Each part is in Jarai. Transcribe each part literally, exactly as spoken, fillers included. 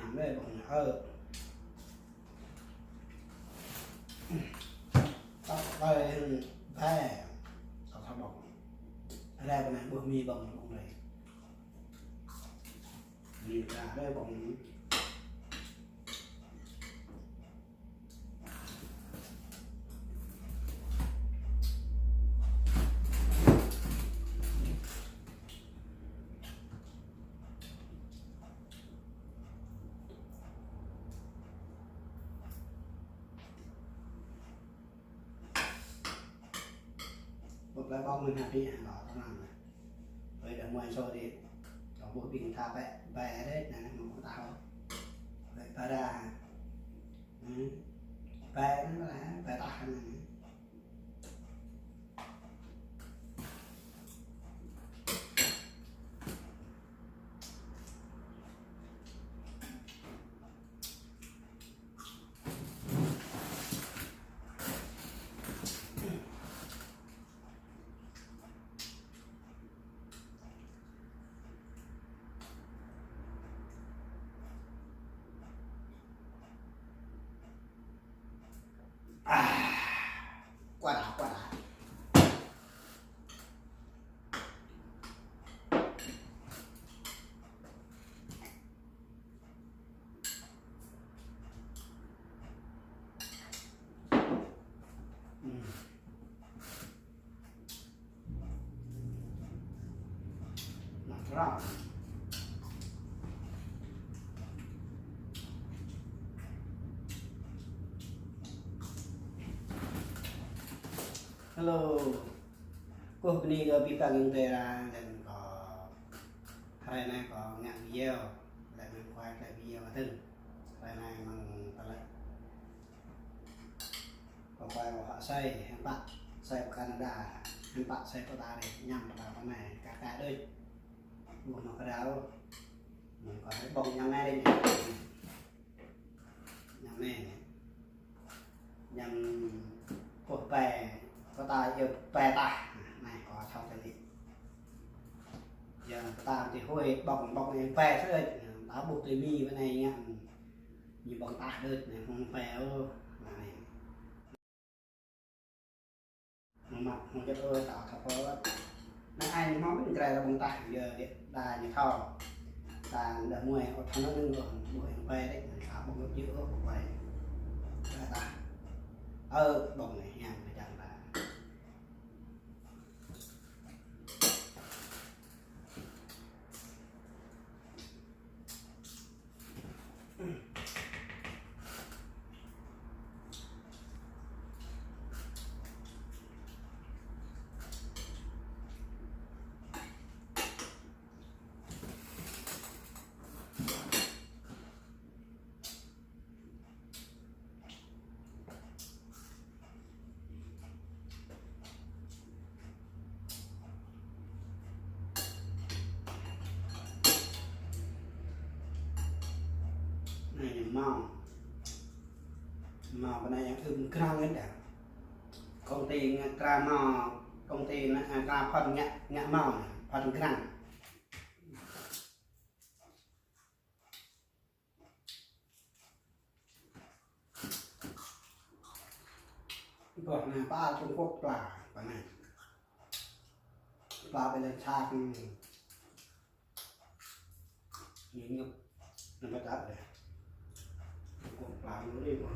Anai ƀơ̆ng ơ. Tŏk tơi hăng ƀĕ. Tŏk tha ƀơ̆ng. Rai pơ anai ƀuh mì ƀơ̆ng ƀơ̆ng rai. Mì kra rai ƀơ̆ng. Bột lá bông mình hạt đi, hạt đỏ tao nằm này. Rồi đừng mua số đi. Còn bột bình tha bẹ, bẹ đấy, này, nó không tao. Rồi ta ra. Ừ. Bẹ nó là, bẹ tao hẳn này. Quá đã, quá đã. Hello. Kơ bơni kơ ƀing ta gơ̆ng tơra, lĕ kơ hrơi anai kơ ngă video, lĕ ngă quay lĕ video kơ tơ̆ng. Hrơi anai mơ̆ng tơlơi kơ quay kơ hŏ sai, hăng pă sai pơ Canada, hăng pă sai pơ ta rai, ñăm pơ ta pơ anai, kơ kơ đôč. Ƀuh mă kơ rao. Mơ̆ng kơ ƀơ̆ng ñăm anai rai. Ñăm anai. Ñăm ƀuh ƀĕ, pơ ta yơh ƀĕ tah. Anai kơ thâo tơlơi. Yơh pơ ta tui huĭ ƀơ̆ng ƀơ̆ng anai ƀĕ sơ̆, ta ƀuh tui mì pơ anai ngă. Ñu ƀơ̆ng tah đôč, anai hông ƀĕ ôh. Anai. Mă mă, hông jăk ôh, ta thâo pơ. Anai ai ñu hông ƀing grai ta ƀơ̆ng tah, yơh đa ñu thâo. Ta đa muai, ôh thâo anŭn anŭn ôh, muai hông ƀĕ đĕ, ta ƀơ̆ng ƀu djơ̆ ôh, ƀĕ. Ƀĕ tah. Ơ, ƀơ̆ng anai, hiam kơ jang ta. Anai ñu mâo. Mâo pơ anai yang ưm krang ngă đa. Công ty ngă kra mâo, công ty ngă, ngă kra phŏn ngă, ngă mâo, phŏn krang. Ƀuh anai pla Trung Quốc pla, pla anai. Pla ƀơi lŏn sat anai. Ñu ñŭp, anŭn ƀơi tap dih. Trung Quốc pla anŭn dih, ƀuh.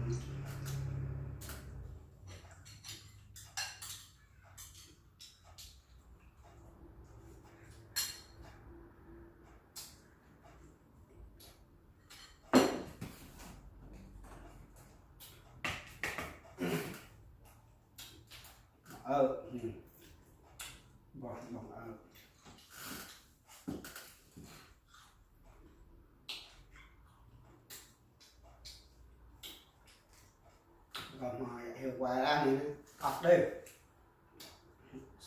Ơ, hmm. Ƀơ̆ng, ƀơ̆ng ơ. Ƀơ̆ng mă yă hiu quay ra anai, ăt đơi.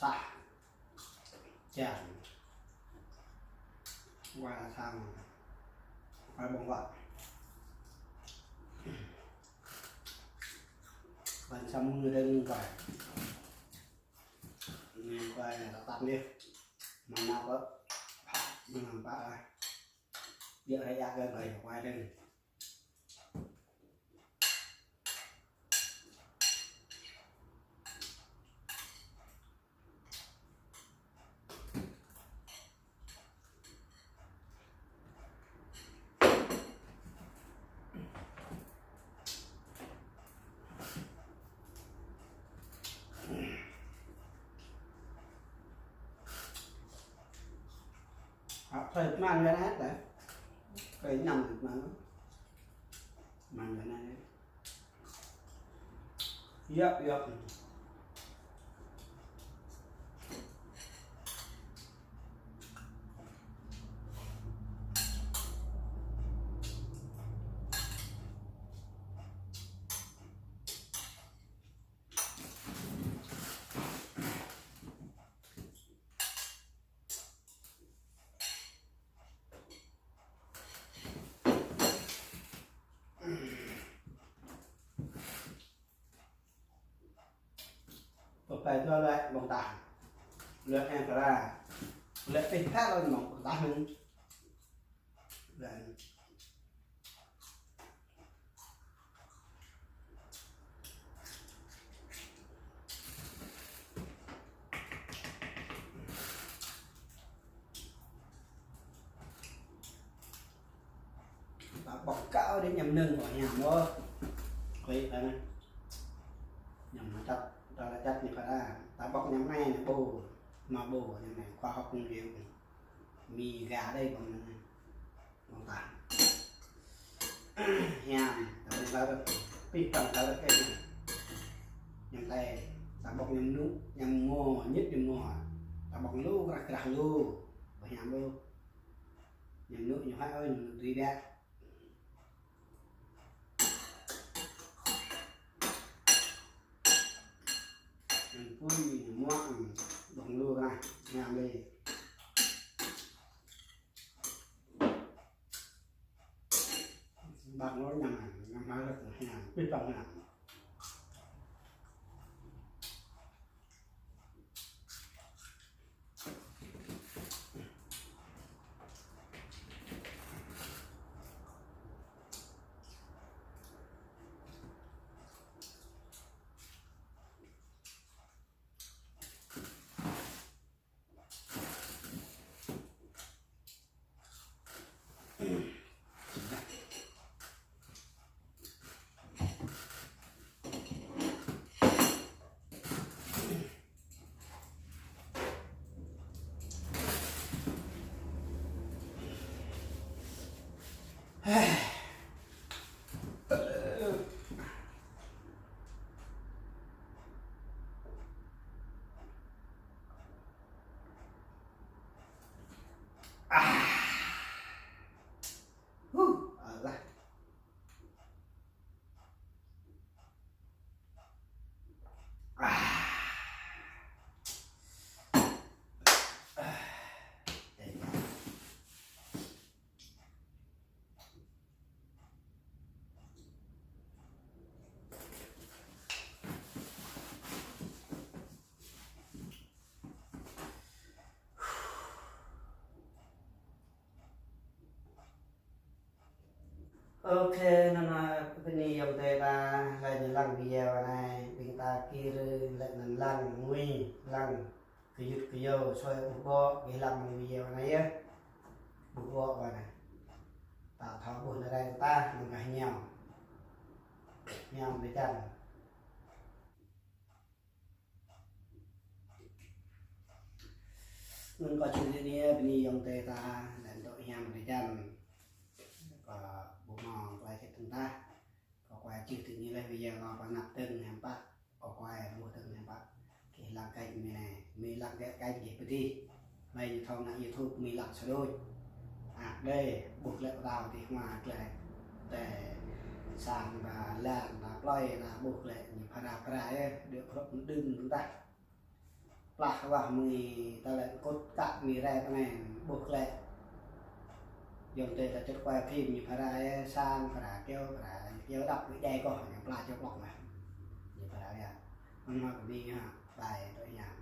Sah. Čang. Wa sang. Wa ƀơ̆ng wa. Ƀơ̆ng sa mơ̆ng ñu đơ̆ng wa. Ñu wa tăp tăp anai. Mơ̆ng anăp wa. Mơ̆ng anăp wa. Biă hrơi yă kơ ƀơ̆ng wa đơ̆ng. Hơi man ra hết đấy. Hơi nhầm man. Man ra này. Yep, yep. Pơpă dua loại mơ̆ng tah. Loại em ra. Loại pih pha loại mơ̆ng tah. Loại ta bŏk kơ đi ñăm nưng kơ hiam ôh. Kơi ta nă. Ñăm mă čăt, ta lĕ čăt ñu kơ ta. Ta bŏk ñăm anai nă ƀu. Mă ƀu ñăm anai khoa học công việc. Mi gà đây ƀơ̆ng anai. Ƀơ̆ng ta. Hiam, ta ƀơ̆ng ta rơ̆k. Pih păng ta rơ̆k kơi. Ñăm tơi. Ta bŏk ñăm nŭ, ñăm ngô, ñit ñăm ngô. Ta bŏk lu, krah krah lu. Ƀu hiam lu. Ñăm nŭ ñu hai ơi, ñăm nŭ tui biă. Ñăm pui, ñăm muă, ƀơ̆ng lu krah, ñăm lĕ. Băk lu ñăm, ñăm hai rơ̆k, ñăm, pih păng ñăm. Ok, anŭn, bơni ayŏng adơi ta, laih anŭn lăng video anai, ƀing ta kir, laih anŭn lăng ngui, lăng kơyut kơyâo, sui ƀuh ƀô̆, gih lăng video anai yơh. Ƀuh ƀô̆ anai. Ta thâo ƀuh anai rai ta, anŭn kah hiam. Hiam bơčan. Anŭn kâo čih anai, bơni ayŏng adơi ta, laih anŭn tŏ hiam bơčan. Kâo ƀuh mơ̆ng tơlơi čih tơ̆ng tah. Kâo kuai čih tui anai laih, ƀơi kâo pơanăp tơ̆ng hiam pă. Kâo kuai ƀuh tơ̆ng hiam pă. Gih lăng kênh mi anai, mi lăng kênh gih pơdih. Mơi ñu thâo ngă YouTube mi lăng sa đôč. Ăt đơi, ƀuh glaĭ pơtao tih hma glaĭ. Tơ sang ta lan ta plơi ta ƀuh glaĭ ñu phara phara yơh, đuaĭ krŏp đưm tah. Plah wah mơi ta lĕ kŭt kă mi rai pơ anai ƀuh glaĭ. Ayŏng adơi ta čut kuai phim ñu phara yơh, sang phara kyâo, phara kyâo đăp kơ djai kâo, ñu plah čô blŏk mah. Ñu phara yơh. Mơ̆ng mă kơ mi ha, bai tơ hiam.